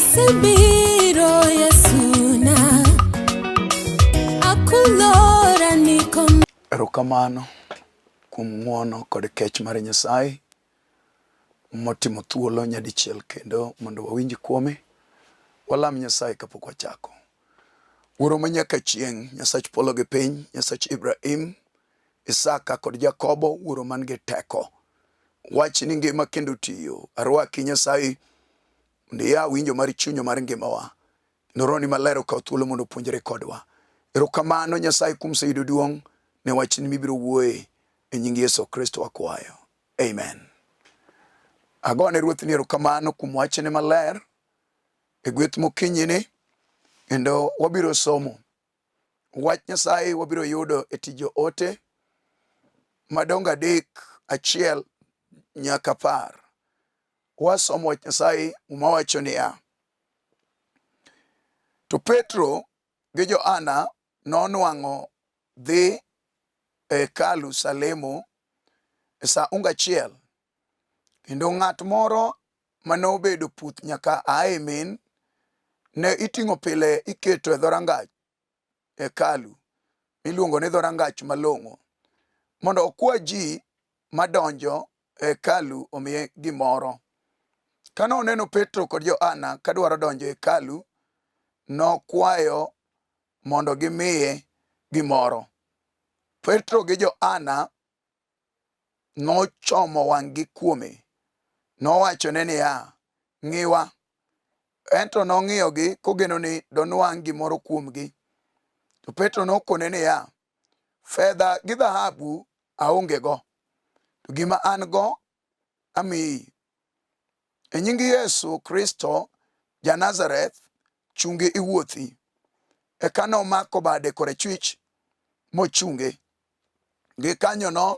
Asebiro Yesuna, akulora niko. Erokamano kuom ng'wono kod kech mar Nyasaye motimo thuolo nyadichiel kendo mondo wawinj kuome. Walam Nyasaye kapok wachako. Wuoro ma nyaka chieng', Nyasach polo gi piny, Nyasach Ibrahim, Isaka kod Jakobo, Wuoro man gi teko. Wachni ngima kendo tiyo. Arwaki Nyasaye mondo iya winjo mar chunyo mar ngimawa. Kendo Rohoni Maler okaw thuolo mondo opuonjre kodwa. Erokamano Nyasaye kuom seyudo duong' ne wachni mibiro wuoye e nying Yesu Kristo wakwayo. Amen. Agone Ruoth ni erokamano kuom wachne maler e gweth mokinyini kendo wabiro somo wach Nyasaye wabiro yudo e tij joote madongo 3 1 nyaka 10. Wasomo wach Nyasaye, Muma wacho niya, to Petro gi Johana nonwang'o dhi e hekalu sa lemo e sa 11, kendo ng'at moro mane obedo puth nyaka a e min ne iting'o pile iketo e dhorangach hekalu miluongo ni dhorangach malong'o mondo okwa ji madonjo e hekalu omiye gimoro. Kane oneno Petro kod Johana kadwaro donjo e hekalu, nokwayo mondo gimiye gimoro. Petro gi Johana nochomo wang'gi kuome. Nowachone niya, Ng'iwa. Ento nong'iyogi kogeno ni donwang' gimoro kuomgi. To Petro nokone niya, Fedha gi dhahabu aongego, to gima an go amiyi. E nying Yesu Kristo ja-Nazareth, chungi iwuothi. Eka nomako bade korachwich mochunge. Gikanyono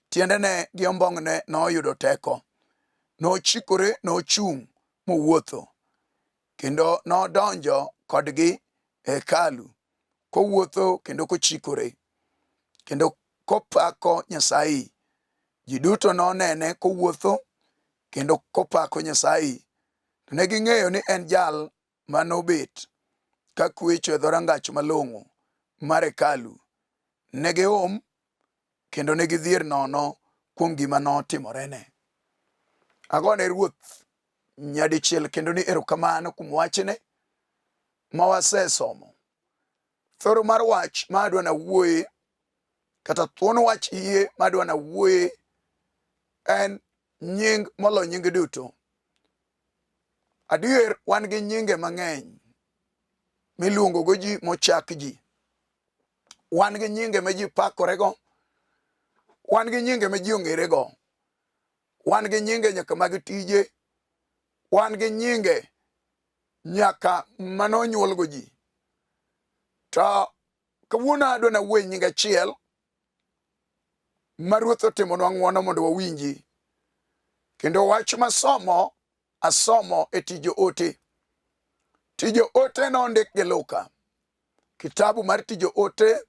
tiendene gi ombong'ne noyudo teko. Nochikore nochung' mowuotho, kendo nodonjo kodgi e hekalu, kowuotho kendo kochikore, kendo kopako Nyasaye. Ji duto nonene kowuotho kendo kopako Nyasaye, to ne ging'eyo ni en jal ma nobet ka kwecho e dhorangach malong'o mar hekalu. Ne gihum kendo ne gidhier nono kuom gima notimorene. Agone Ruoth nyadichiel kendo ni erokamano kuom wachne ma wasesomo. Thoro mar wach ma adwa nawuoye kata thuon wach yie ma adwa nawuoye en nying molo nying duto. Adier wan gi nyinge mang'eny miluongo go ji mochak ji. Wan gi nyinge ma ji pakorego. Wan gi nyinge ma ji ong'erego. Wan gi nyinge nyaka mag tije. Wan gi nyinge nyaka mane onyuolgo ji. To kawuono adwa nawuo e nying achiel ma Ruoth otimonwa ng'wono mondo wawinji. Kendo wach masomo asomo e Tij Joote. Tij Joote nondik gi Luka. Kitabu mar Tij Joote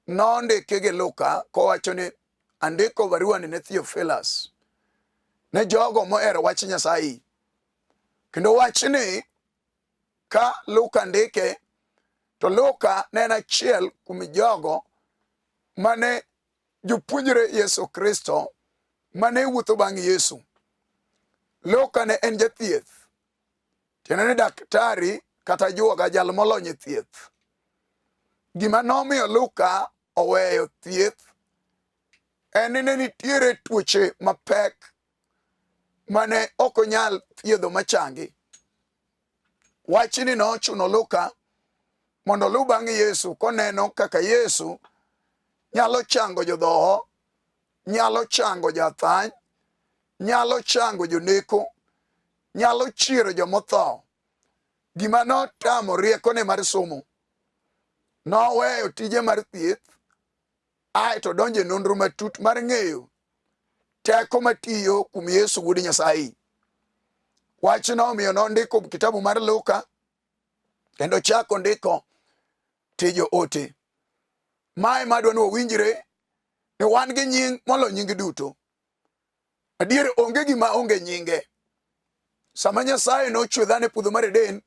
nondiki gi Luka kowacho ni andiko baruani ne Theophilus, ne jogo mohero wach Nyasaye. Kendo wachni ka Luka ndike to Luka ne en achiel kuom jogo mane jopuonjre Yesu Kristo mane wuotho bang' Yesu. Luka ne en jathieth, tiende ni daktari kata ajuoga, jal molony e thieth. Gima nomiyo Luka oweyo thieth en ni ne nitiere tuoche mapek mane ok onyal thiedho machangi. Wachni nochuno Luka mondo oluw bang' Yesu koneno kaka Yesu nyalo chango jodhoho, nyalo chango jathany, nyalo chango joneko, nyalo chiero jomotho. Gima notamo riekone mar somo, noweyo tije mar thieth ae to donjo e nonro matut mar ng'eyo teko matiyo kuom Yesu wuod Nyasaye. Wachno omiyo nondiko kitabu mar Luka kendo chako ndiko Tij Joote. Mae madwa ni wawinjre ni wan gi nying molo nying duto. Adier onge gima onge nyinge. Sama Nyasaye nochwe dhano e puodho mar Eden,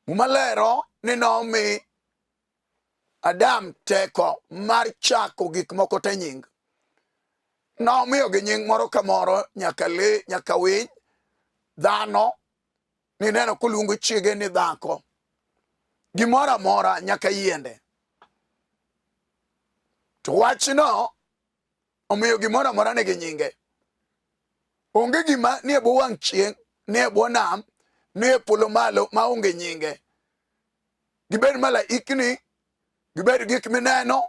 Muma lero ni nomi Adam teko mar chako gik moko te nying. Nomiyogi nying moro ka moro, nyaka le, nyaka winy, dhano, nineno koluongo chiege ni dhako. Gimoro amora nyaka yiende. To wachno omiyo gimoro amora nigi nyinge. Onge gima nie bwo wang' chieng', nie bwo nam, nie polo malo ma onge nyinge. Gibed malaikni, gibed gik mineno,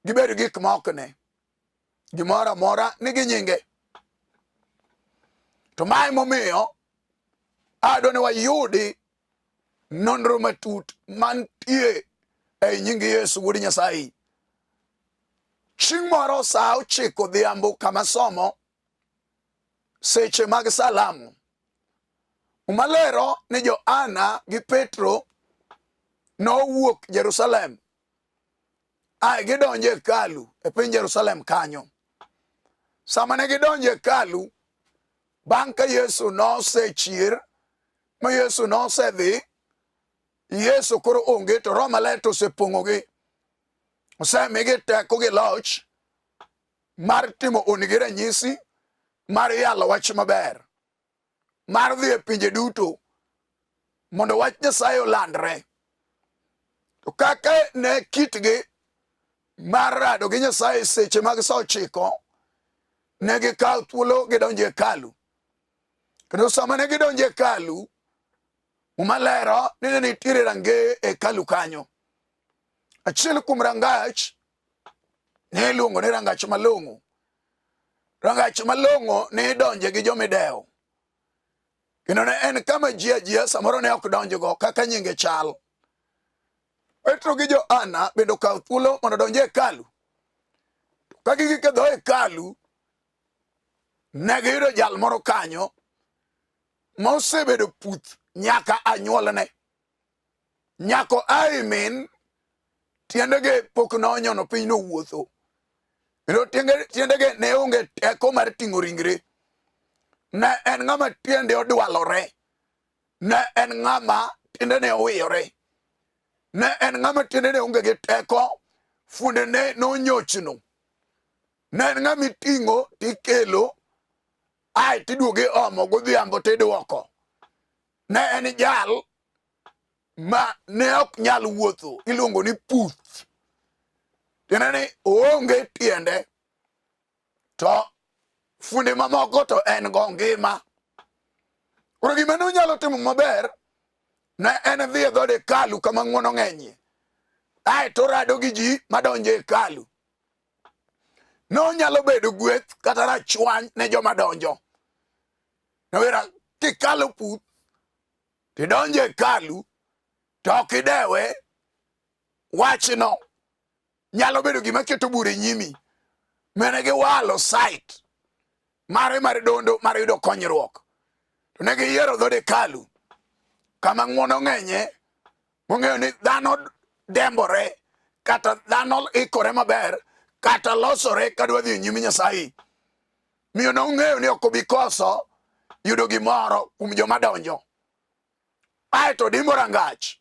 gibed gik ma ok ne. Gimoro amora nigi nyinge. To mae momiyo adwa ni wayudi nonro matut mantie ei nying Yesu Wuod Nyasaye. Chieng' moro sa 9 odhiambo kama somo seche mag salamu, umalero ni Johana gi Petro nowuok Jerusalem ae gidonjo e hekalu e piny Jerusalem kanyo. Sama ne gidonjo e hekalu, bang' ka Yesu nosechier ma Yesu nosedhi, Yesu koro onge to Roho Maler to osepong'ogi, osemigi teko gi loch mar timo honni gi ranyisi, mar yalo wach maber, mar dhi e pinje duto mondo wach Nyasaye olandre. To kaka ne kitgi mar rado gi Nyasaye seche mag sa 9, ne gikawo thuolo gidonjo e hekalu. Kendo sama ne gidonjo e hekalu, Muma lero ni ne nitiere rangeye e hekalu kanyo. Achiel kuom rangach ne iluongo ni rangach malong'o. Rangach malong'o ne idonje gi jomidewo. Kendo ne en kama ji ajia samoro ne ok donjgo kaka nyinge chal. Petro gi Johana bende okawo thuolo mondo odonj e hekalu. Ka gigik e dho hekalu, ne giyudo jal moro kanyo ma osebedo puth nyaka anyuolne. Nyako ai min, tiendege pok nonyono piny nowuotho. Kendo tiendege ne onge teko mar ting'o ringre. Ne en ng'ama tiende odwalore. Ne en ng'ama tiendene owiyore. Ne en ng'ama tiendene onge gi teko, fuondene nonyochno. Ne en ng'ama iting'o tikelo ae tiduogo iomo godhiambo tidwoko. Ne en jal ma ne ok nyal wuotho, iluongo ni puth. Tiende ni oonge tiende to fuonde mamoko to en go ngima. Koro gima ne onyalo timo maber ne en dhi e dhood hekalu kama ng'wono ng'enyie, ae to orado gi ji madonjo e hekalu. Nonyalo bedo gweth kata rachwany ne joma donjo. Nowera kikalo puth tidonjo e hekalu to ok idewe wachno nyalo bedo gima keto bura e nyimi. Mene giwalo site mare mar dondo mar yudo konyruok. To ne giyiero dhood hekalu kama ng'wono ng'enye mong'eyo ni dhano dembore kata dhano ikore maber kata losore kadwa dhi e nyim Nyasaye. Miyo nong'eyo ni ok obi koso yudo gimoro kuom joma donjo. Aeto dimbo rangach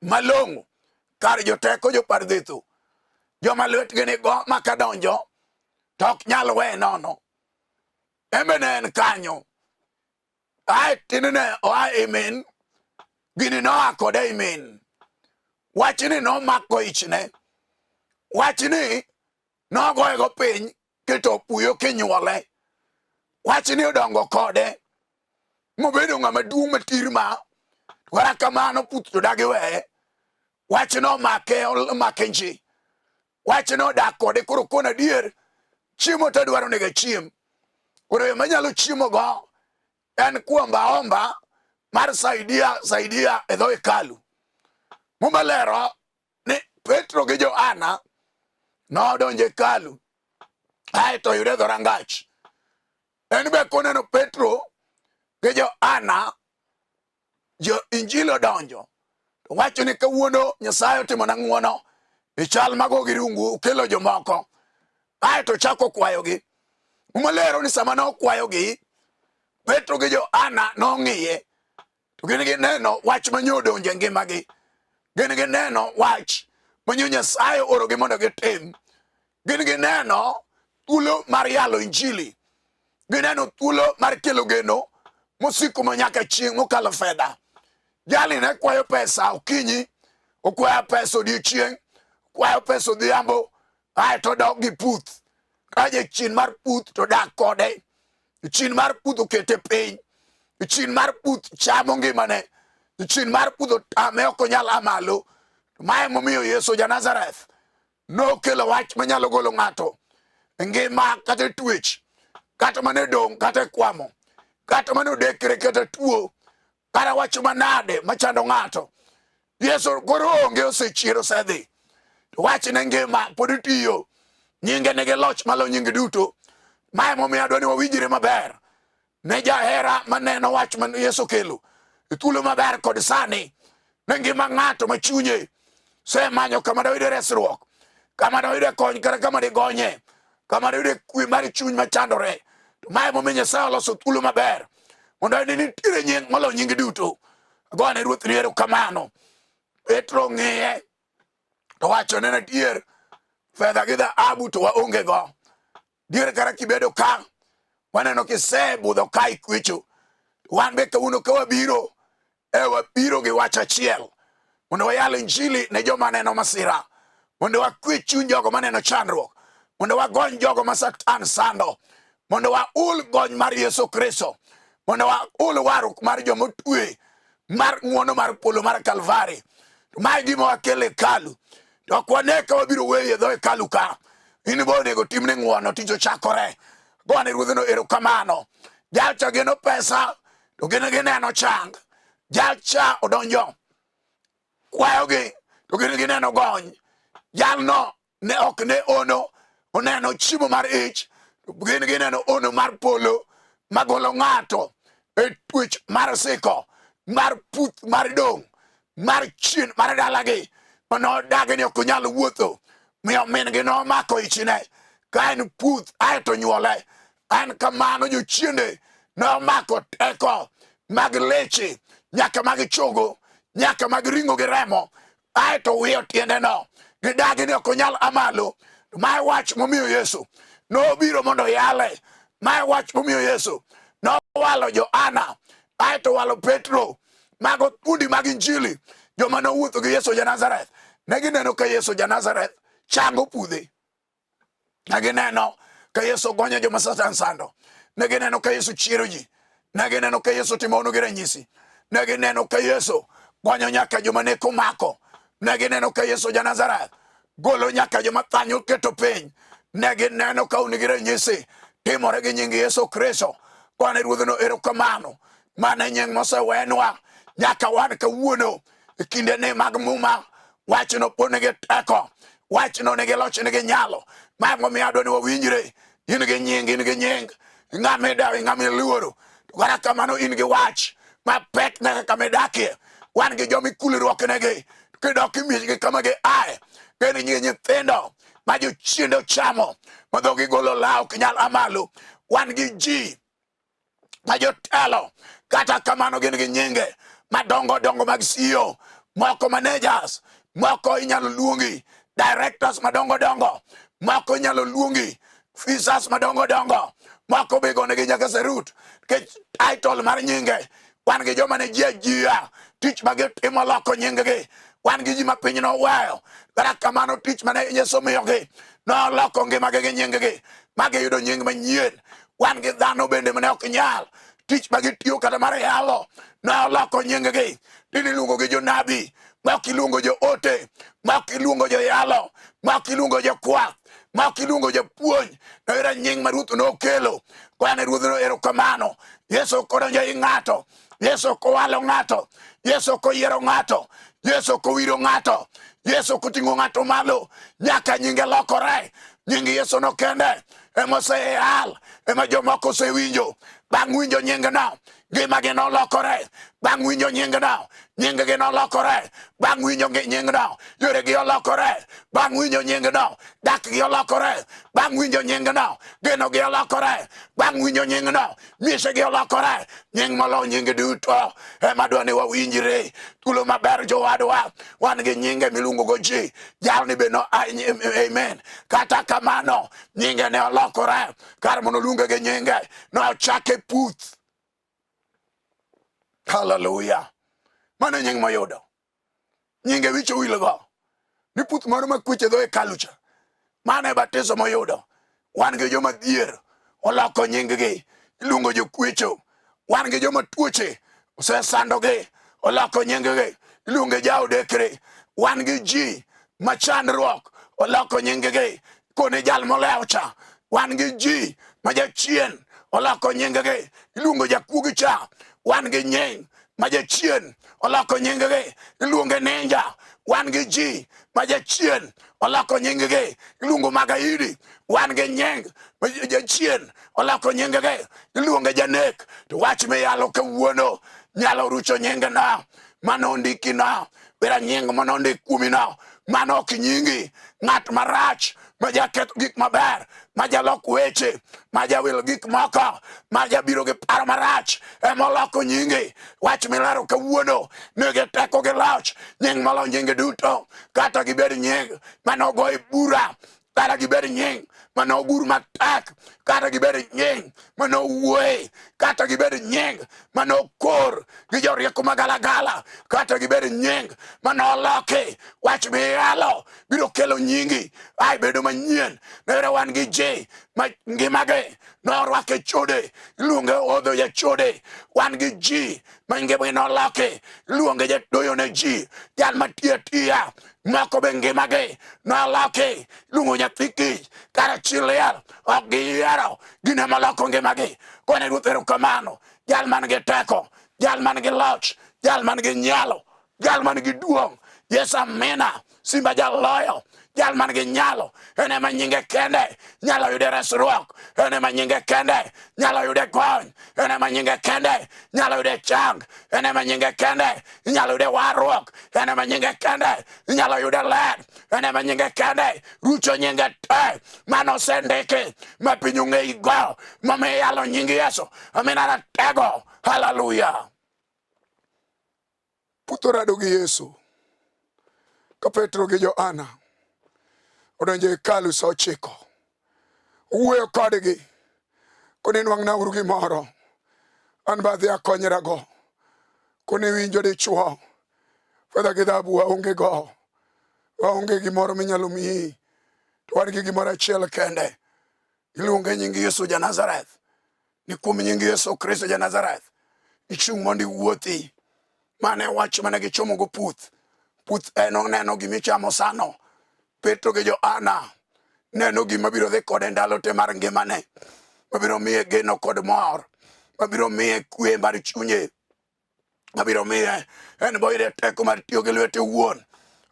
malong'o kar joteko jopar dhetho joma lwetgi nigo ma kadonjo to ok nyal weye nono. En be ne en kanyo. Ae tinne oa e min, gini noa kode e min. Wachni nomako ichne. Wachni nogoyego piny keto puyo kinyuole. Wachni odongo kode mobedo ng'ama duong' matir ma kata kamano puth to dagi weye. Wachno omake omake nji. Wachno odak kode koro kon adier chiemo to adwaro onego achiem. Koro yo manyalo chiemo go en kuomba omba mar saidia saidia e dho hekalu. Muma lero ni Petro gi Johana nodonjo e hekalu aeto oyude e dho rangach. En be koneno Petro gi Johana jo injili odonjo to wacho ni kawuono Nyasaye otimona ng'wono e chal mago gi rungu okelo jomoko aeto chako kwayogi. Muma lero ni sama nokwayogi, Petro gi Johana nong'iye to gin gineno wach ma nyo odonjo e ngimagi. Gin gineno wach ma nyo Nyasaye oorogi mondo gitim. Gin gineno thuolo mar yalo Injili. Gineno thuolo mar kelo geno mosiko ma nyaka chieng' mokalo fedha. Jali ne kwayo pesa okinyi, okwayo pesa odiechieng', okwayo pesa odhiambo, ae to dok gi puth. Ka jachien mar puth to dak kode. Jachien mar puth okete piny. Jachien mar puth chamo ngimane. Jachien mar puth otame ok onyal a malo. Mae momiyo Yesu ja Nazareth nokelo wach manyalo golo ng'ato e ngima kata e twech, kata mana e dong', kata e kwamo, kata mana odekre, kata tuo, kata wach manade machando ng'ato. Yesu koro onge, osechier, osedhi. To wachne ngima pod tiyo. Nyinge nigi loch malo nying duto. Mae momiyo adwa ni wawinjre maber. Ne jahera maneno wach ma Yesu kelo e thuolo maber kod sani ne ngima ng'ato ma chunye semanyo kama doyude resruok, kama doyude kony, kata kama digonye, kama doyude kwe mar chuny machandore. To mae momiyo Nyasaye oloso thuolo maber mondo ni nitiere nying moloyo nying duto. Agone Ruoth ni erokamano. Petro ng'iye to wachone ni adier fedha gi dhahabu to waonge go. Dier kata kibedo ka waneno kisebudho ka ikwecho. Wan be kawuono ka wabiro e wabiro gi wach achiel mondo wayal injili ne joma neno masira, mondo wakwe chuny jogo maneno chandruok, mondo wagony jogo ma Satan sando, mondo waul gony mar Yesu Kristo, mondo waul warruok mar joma otwe mar ng'wono mar polo mar Kalvari. To mae gima wakelo e hekalu. To ok wane ka wabiro weyi e dho hekalu ka. In bo onego timni ng'wono, tich ochakore. Gone ruodhno erokamano. Jalcha geno pesa, to gin gineno chang. Jalcha odonjo kwayogi, to gin gineno gony. Jalno ne ok ne ono, oneno chiemo mar ich, to gin gineno ono mar polo magolo ng'ato e twech mar siko, mar puth mar dong', mar chien mar dalagi manodagi ni ok onyal wuotho, miyo min gi nomako ichne ka en puth aeto nyuole. En kamano jochiende nomako teko mag leche nyaka mag chogo nyaka mag ring'o gi remo aeto wiyo tiendeno gidagi ni ok onyal amalo. Mae wach momiyo Yesu nobiro mondo oyale. Mae wach momiyo Yesu nowalo Johana aeto walo Petro. Mago thuondi mag Injili, joma nowuotho gi Yesu ja Nazareth ne gineno ka Yesu ja Nazareth chango pudhe. Ne gineno ka Yesu gonyo joma Satan sando. Ne gineno ka Yesu chiero ji. Ne gineno ka Yesu timo hono gi ranyisi. Ne gineno ka Yesu gonyo nyaka joma neko mako. Ne gineno ka Yesu ja Nazareth golo nyaka joma thanyo keto piny. Ne gineno ka un gi ranyisi timore gi nying Yesu Kristo. Kwane ruodhno erokamano. Mano e nying mosewenwa nyaka wan kawuono e kindene mag Muma. Wachno pod nigi teko, wachno nigi loch, nigi nyalo. Ma emomiyo adwa ni wawinjre. In gi nying, in gi nying, ng'ama idewo, ng'ama iluoro. To kata kamano in gi wach mapek nyaka kama idakie. Wan gi joma ikulruoknegi kidok e miechgi kama giaye. Gin nyithindo ma jochiende ochamo, ma dhogi golo law ok nyal a malo. Wan gi ji ma jotelo, kata kamano gin gi nyinge madongo dongo mag CEO, moko managers, moko inyalo luongi directors madongo dongo, moko inyalo luongi officers madongo dongo, moko be igonegi nyaka serut nikech title mar nyinge. Wan gi joma ne ji ajia, tich ma gitimo loko nyinggi. Wan gi ji ma piny noweyo, kata kamano tich mane Yesu omiyogi noloko ngimagi gi nyinggi ma giyudo nying manyien. Wan gi dhano bende mane ok nyal tich ma gitiyo kata mar yalo noloko nyinggi. Tinde iluongo gi jonabi, ma ok iluongo joote, ma ok iluongo joyalo, ma ok iluongo jokwath, ma ok iluongo japuonj. Noyudo nying ma Ruoth nokelo. Kwane ruodhno erokamano. Yesu ok odonjo i ng'ato. Yesu ok owalo ng'ato. Yesu ok oyiero ng'ato. Yesu ok owiro ng'ato. Yesu ok oting'o ng'ato malo. Nyaka nyinge lokore. Nying Yesu no kende ema oseyal, ema jomoko osewinjo. Bang' winjo nyingno, Ngimagi nolokore bang' winjo nyingno. Nyinggi nolokore bang' winjo nyingno. Yoregi olokore bang' winjo nyingno. Dakgi olokore bang' winjo nyingno. Genogi olokore bang' winjo nyingno. Miechegi olokore. Nying moloyo nyinge duto ema dwa ni wawinjre. Thuolo maber jowadwa, wan gi nyinge miluongo go ji. Jalni be no amen. Kata kamano, nyinge ne olokore. Kar mondo oluonge gi nyinge, nochake Puth. Haleluya. Mano e nying moyudo. Nyinge wich owilgo. Ni puth moro ma kweche dho hekalu cha. Mano e batiso moyudo. Wan gi joma dhier oloko nyinggi iluongo jokwecho. Wan gi joma tuoche osesandogi oloko nyinggi iluonge jaodekre. Wan gi ji ma chandruok oloko nyinggi kone jal molewo cha. Wan gi ji ma jachien oloko nyinggi iluongo jakuogi cha. Wan gi nying ma jachien oloko nyinggi iluonge ninja. Wan gi ji ma jachien oloko nyinggi iluongo magaidi. Wan gi nying ma jachien oloko nyinggi iluonge janek. To wach miyalo kawuono nyalo rucho nyingno mano ondiki no bera nying mano ondik kuomi no mano ok nyingi ng'at marach ma jaketh gik maber ma jalok weche ma jawil gik moko ma jabiro gi paro marach ema oloko nyingi wach milero kawuono nigi teko gi loch nying molo nyinge duto kata gibed nying mane ogo e bura kata gibed nying mane ogur matek kata gibed nying mane owuoye kata gibed nying mane okor gi jorieko magalagala kata gibed nying mane oloki wach miyalo biro kelo nyingi ai bedo manyien nere wan gi ji ma ngimagi norwake chode iluonge odho ja chode wan gi ji ma ngimagi noloki iluonge jadoyo ne ji jal matiyo atiya moko be ngimagi noloki iluongo nyathi kich kata chi liel ok giyiero gin ema loko ngimagi kone Ruoth erokamano jal man gi teko jal man gi loch jal man gi nyalo jal man gi duong' Yesu amina simba jaloyo jal man gi nyalo en ema nyinge kende nyalo yude resruok en ema nyinge kende nyalo yude kony en ema nyinge kende nyalo yude chang en ema nyinge kende inyalo yude warruok en ema nyinge kende inyalo yude ler en ema nyinge kende rucho nyinge te mano osendiki ma piny ong'eyigo mamiyo iyalo nying Yesu amina ratego haleluya. Puth orado gi Yesu ka Petro gi Johana odonjo e hekalu sa ochiko. Owuoyo kodgi koni nwang'nauru gimoro an be adhi akonyrago. Koni winjo dichuo fedha gi dhahabu waonge go, waonge gimoro minyalo miyi, to wan gi gimoro achiel kende. Iluonge nying Yesu ja Nazareth. Ni kuom nying Yesu Kristo ja Nazareth ichung' mondo iwuothi. Mano e wach mane gichomo go puth. Puth en oneno gima ichamo sano. Petro gi Johana neno gima biro dhi kode ndalo te mar ngimane, mabiro miye geno kod mor, mabiro miye kwe mar chunye, mabiro miye en boyude teko mar tiyo gi lwete owuon.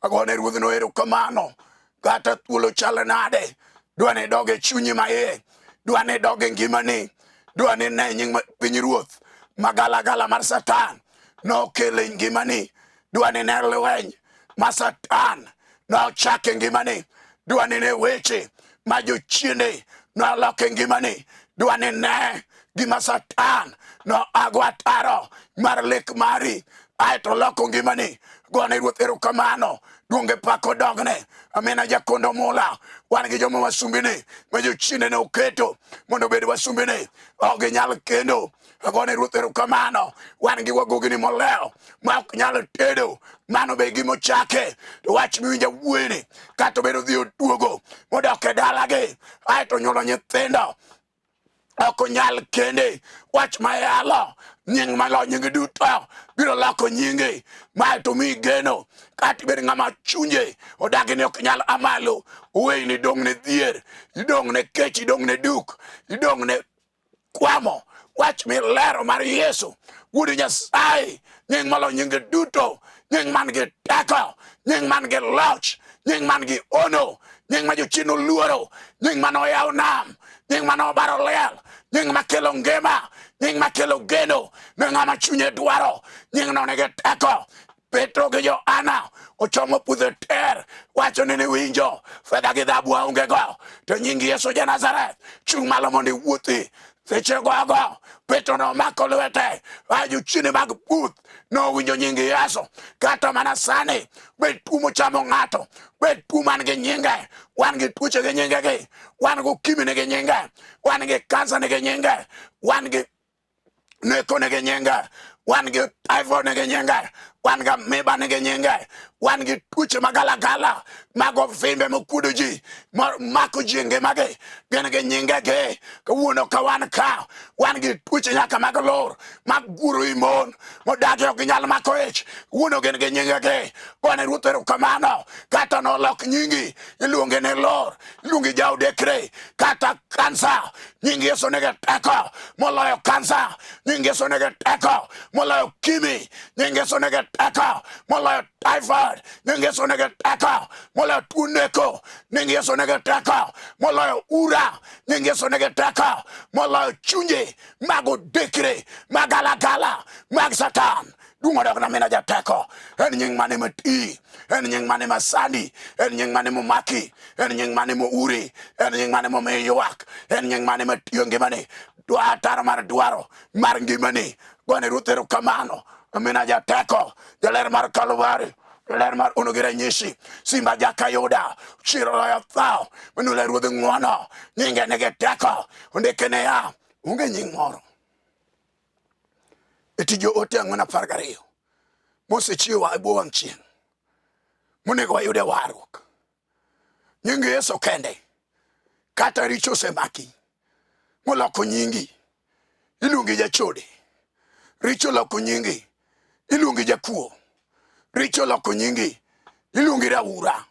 Agone ruodhno erokamano. Kata thuolo chal nade, dwa ni idog e chunyi maiye, dwa ni idog e ngimani, dwa ni ine nying pinyruoth magalagala mar Satan nokelo e ngimani, dwa ni ine lweny ma Satan nochako e ngimani, dwa ni ine weche ma jochiende noloko e ngimani, dwa ni ine gima Satan noago ataro mar lek mari aeto loko ngimani. Gone Ruoth erokamano, duonge pak odogne. Amina jakondo mula, wan gi joma wasumbini ma jochiende ne oketo mondo obed wasumbini, ok ginyal kendo. Agone Ruoth erokamano, wan gi wagogni molewo ma ok nyal tedo, mano be gima ochake. To wach miwinjo wuoyini, kata obedo odhi oduogo modok e dalagi, aeto onyuolo nyithindo ok onyal kende. Wach ma yalo nying malo nying duto biro loko nyingi mae to mi geno kata ibed ng'ama chunje odagi ni ok nyal amalo weyni idong' ne dhier idong' ne kech idong' ne duk idong' ne kwamo wach milero mar Yesu wuod Nyasaye nying malo nyinge duto nying man gi teko nying man gi loch Nying man gi ono, nying ma jochien oluoro, nying mane oyawo nam, nying mane obaro liel, nying makelo ngima, nying makelo geno ne ng'ama chunye dwaro, nying no nigi teko. Petro gi Johana ochomo pudhe ter, wacho ni niwinjo fedha gi dhahabu aonge go, to nying Yesu ja Nazareth, chung' malo mondo iwuothi. Seche gogo Petro nomako lwete, a jochiende mag puth nowinjo nying Yesu. Kata mana sani, bed tuo mochamo ng'ato, bed tuo man gi nyinge, wan gi tuoche gi nyingegi, wan gi ukimwi nigi nyinge, wan gi kansa nigi nyinge, wan gi neko nigi nyinge, wan gi typhoid nigi nyinge, wan gi amoeba nigi nyinge, wan gi tuoche magalagala mag ovimbe mokuodo ji mako ji e ngimagi, gin gi nyingegi. Kawuono ka wan ka, wan gi tuoche nyaka mag lor, mag guro i mon modagi ok ginyal mako ich, wuono gin gi nyingegi. Gone Ruoth erokamano, kata nolok nyingi, iluonge ni lor, iluonge jaodekre, kata kansa, nying Yesu nigi teko moloyo kansa, nying Yesu nigi teko moloyo ukimwi, nying Yesu nigi teko moloyo typhoid, nying Yesu nigi teko moloyo tuo neko, nying Yesu nigi teko moloyo ura, nying Yesu nigi teko moloyo chunje mag odekre magalagala mag Satan. Duong' odok na mina jateko. En nying mane mati, en nying mane masani, en nying mane momaki, en nying mane mouri, en nying mane momiyo ywak, en nying mane matiyo ngimani. Ataro mar dwaro mar ngimani. Gone Ruoth erokamano. Amina jateko, jaler mar Kalvari, jaler mar ono gi ranyisi, simba jakayuda, chiro loyo tho, minule ruodh ng'wono, nyinge nigi teko, ondike niya, onge nying moro. E tij joote 4:12 mosechiwa e bwo wang' chieng' monego wayude warruok. Nying Yesu kende, kata richo osemaki moloko nyingi, iluongi jachode, richo oloko nyingi, iluongi jakuo, richo oloko nyingi, iluongi raura,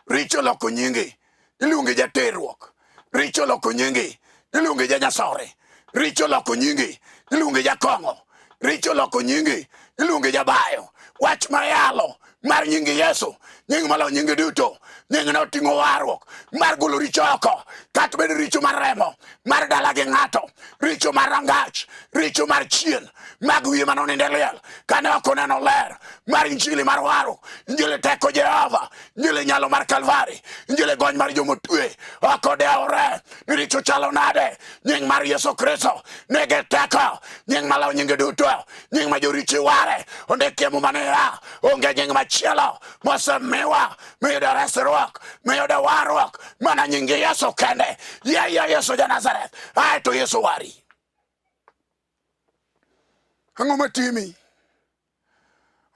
richo oloko nyingi, iluongi jaterruok, richo oloko nyingi, iluongi janyasore, richo oloko nyingi, iluongi jakong'o, richo oloko nyingi, iluongi jabayo. Wach mayalo mar nying Yesu, nying maloyo nyinge duto, nying no oting'o warruok mar golo richo oko, kata bed richo mar remo, mar dala gi ng'ato, richo mar rangach, richo mar chien, mag wiye mane onindo e liel, kane ok oneno ler mar injili mar warruok, injili teko Jehova, injili nyalo mar Kalvari, injili gony mar jomotwe, ok odewore ni richo chalo nade, nying mar Yesu Kristo nigi teko, nying maloyo nyinge duto, nying ma joricho ware, ondikie Muma niya, onge nying machielo mosemiwa miyudo resruok, miyudo warruok, mana nying Yesu kende. Yeye Yesu ja Nazareth, ae to Yesu wari. Ang'o matimi?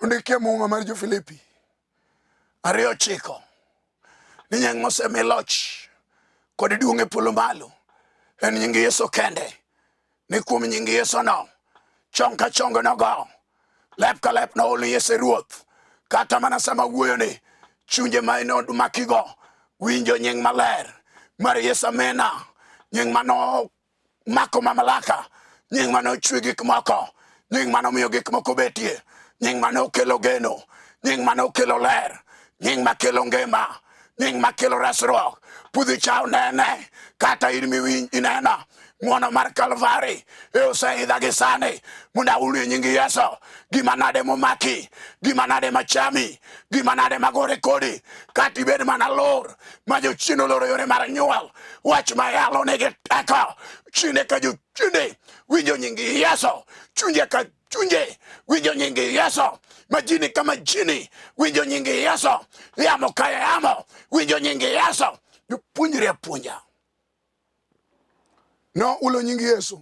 Ondikie Muma mar Jo-Filipi 2:9 ni nying mosemi loch kod duong' e polo malo en nying Yesu kende. Ni kuom nying Yesu no, chong ka chong nogo, lep ka lep nool ni Yesu e Ruoth. Kata mana sama wuoyo ni, chunje ma makigo winjo nying maler mar Yesu amena, nying mano mako mamlaka, nying mane ochwe gik moko, nying mane omiyo gik moko betie, nying mane okelo geno, nying mane okelo ler, nying makelo ngima, nying makelo resruok. Pudhi chaw nene, kata in miwinj ineno ng'wono mar Kalvari e oseidha gi sani mondo ahulie nying Yesu. Gima nade momaki, gima nade machami, gima nade magore kodi, kata ibed mana lor ma jochien oloro yore mar nyuol, wach ma yalo nigi teko. Chinde ka jochinde winjo nying Yesu, chunje ka chunje winjo nying Yesu, majini ka majini winjo nying Yesu, yamo ka yamo winjo nying Yesu. Jopuonjre apuonja no ulo nying Yesu,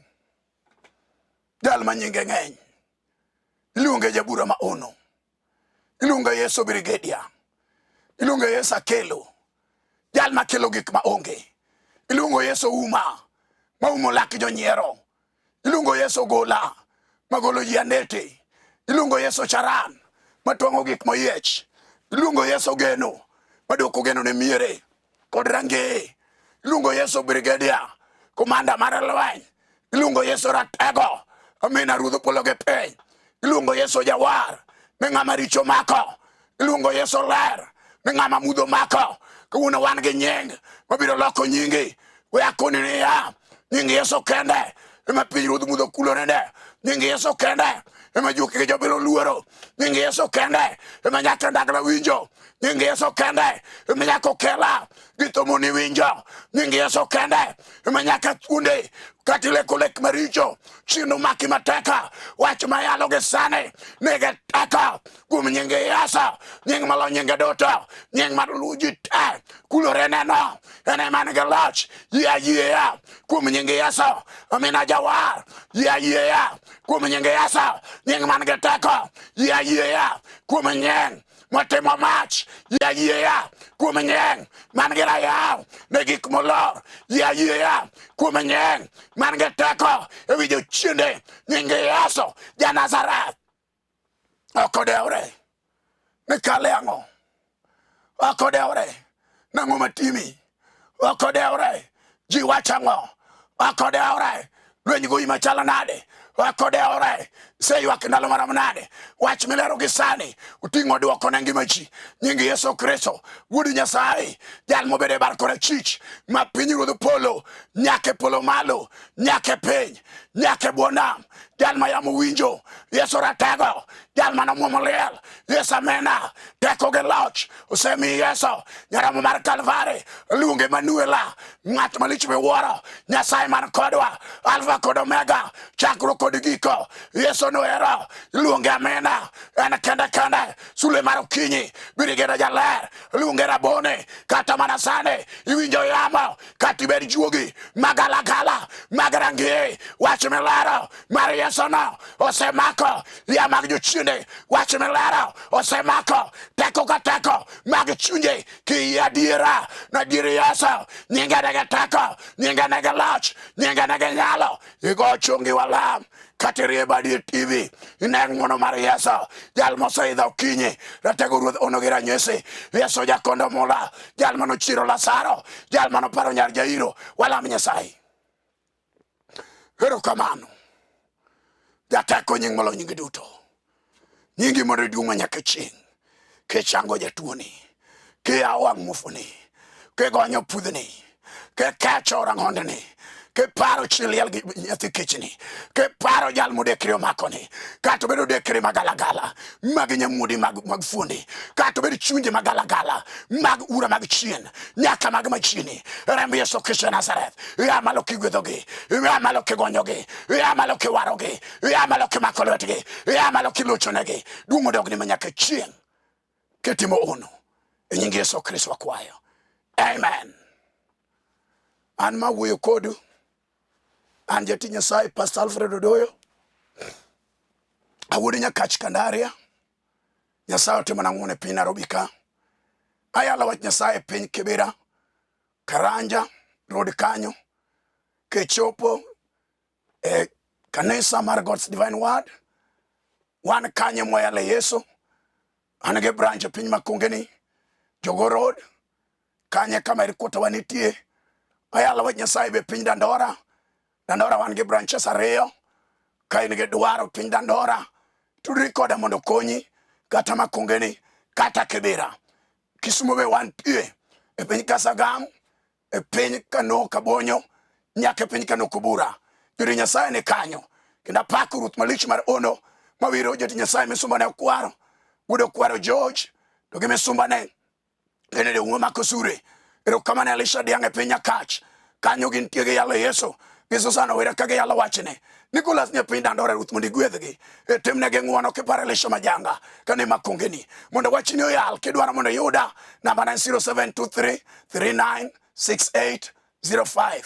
jal ma nyinge ng'eny, iluonge jabura ma ono, iluonge Yesu Brigedia, iluonge Yesu Akelo, jal makelo gik ma onge, iluongo Yesu Uma, maumo lak jonyiero, iluongo Yesu Gola, magolo ji anete, iluongo Yesu Charan, matwang'o gik moyiech, iluongo Yesu Geno, maduoko geno ne miere kod rangeye, iluongo Yesu Brigedia, komanda mar lweny, iluongo Yesu Ratego, amina ruodh polo gi piny, iluongo Yesu Jawar, ne ng'ama richo mako, iluongo Yesu Ler, Ni ng'ama mudho mako. Kawuono wan gi nying mabiro loko nyingi. We akoni niya, nying Yesu kende ema piny ruodh mudho kulorene. Nying Yesu kende ema juki gi jobiro luoro. Nying Yesu kende ema nyaka ndagla winjo. Nying Yesu kende ema nyaka okela gi thomoni winjo. Nying Yesu kende ema nyaka thuonde kata ileko lek maricho chien omaki mateka wach mayalo gi sani nigi teko kuom nying Yesu nying malo nyinge duto nying mar luwo ji te kulore neno en ema nigi loch yie ayieya kuom nying Yesu amina jawar yie ayieya kuom nying Yesu nying man gi teko yie ayieya kuom nying motimo mach yie ayieya kuom nying man gi rayaw ne gik molor yie ayieya kuom nying man gi teko e wi jochiende nying Yesu ja Nazareth ok odewre ni kale ang'o ok odewre nang'o matimi ok odewre ji wacho ang'o ok odewre lweny goyi machalo nade ok odewre seywak ndalo marom nade wach milero gi sani oting'o dwoko ne ngima ji nying Yesu Kristo wuod Nyasaye jal mobedo e bar korachich ma piny ruodh polo nyaka e polo malo nyaka e piny nyaka e bwo nam jal ma yamo winjo Yesu ratego jal mane omuomo liel Yesu amena teko gi loch osemi Yesu nyaramo mar Kalvari luonge Emanuela ng'at malich miwuoro Nyasaye man kodwa Alfa kod Omega chakruok kod giko Yesu nohero luonge amena en kende kende sule mar okinyi birigeda jaler luonge rabone kata mana sani iwinjo yamo kata ibed juogi magalagala mag rangi wach milero mar Yesu no osemako ya mag jochiende wach milero osemako teko ka teko mag chunje kiyie adiera na dier Yesu nyinge nigi teko nyinge nigi loch nyinge nigi nyalo igo chungi walam kata irie badi e TV ine ng'wono mar Yesu jal moseidho okinyi ratego ruoth ono gi ranyisi Yesu jakondo mula jal manochiero Lazaro jal manoparo nyar Jairo walam Nyasaye erokamano jateko nying moloyo nyinge duto nyingi mondo iduong' manyaka chieng' kichango jatuoni kiyawo wang' muofuni kigonyo pudhni kikecho rang'ondni kiparo chi liel gi nyathi kichni kiparo jal modekre omakoni kata obedo odekre magalagala mag nyamuodi mag, mag fuondi kata obedo chunje magalagala mag ura mag chien nyaka mag machieni remb Yesu Kristo e Nazareth ia malo kigwedhogi ia malo kigonyogi ia malo kiwarogi ia malo kimako lwetgi ia malo kilochonegi duong' odogni manyaka chieng' kitimo ono e nying Yesu Kristo wakwayo amen an ma wuoyo kodu an jatich Nyasaye Pastor Alfred Odoyo awuod Nyakach Kandaria Nyasaye otimona ng'wono e piny Nairobi ka ayalo wach Nyasaye e piny Kibera Karanja Road kanyo kichopo e kanisa mar God's Divine Word wan kanye mwayale Yesu an gi branch e piny Makongeni Jogo Road kanye kama headquarter wanitie ayalo wach Nyasaye be piny Dandora Dandora wan gi branches ariyo ka in gi dwaro piny Dandora tudri koda mondo okonyi kata Makongeni kata Kibera Kisumo be wantie e piny Kasagam e piny Kano Kabonyo nyaka e piny Kano Kubura jotich Nyasaye ni kanyo kendo apako ruoth malich mar ono mawiro jotich Nyasaye misumbane Okwaro wuod Okwaro George to gi misumbane Kennedy Ung'o Makosure erokamano Elisha Diang' e piny Nyakach kanyo gintie gi yalo Yesu gi Susan Owira ka giyalo wachne Nicholas ni e piny Dandora ruoth mondo igwedhgi e timnegi ng'wono kiparo Elisha Majanga kane makongeni mondo wachni oyal kidwaro mondo iyuda namba na en 0723 39 68 05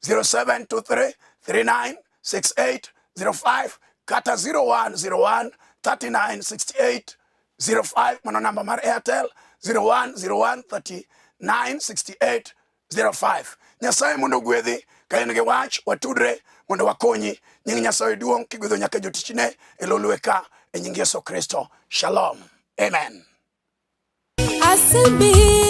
0723 39 68 05 kata 0101 39 68 05 mano namba mar Airtel 0101 39 68 05 Nyasaye mondo ogwedhi ka in gi wach watudre mondo wakonyi nying Nyasaye duong' kigwedho nyaka jotichne e lolwe ka e nying Yesu Kristo shalom amen. Asebiro.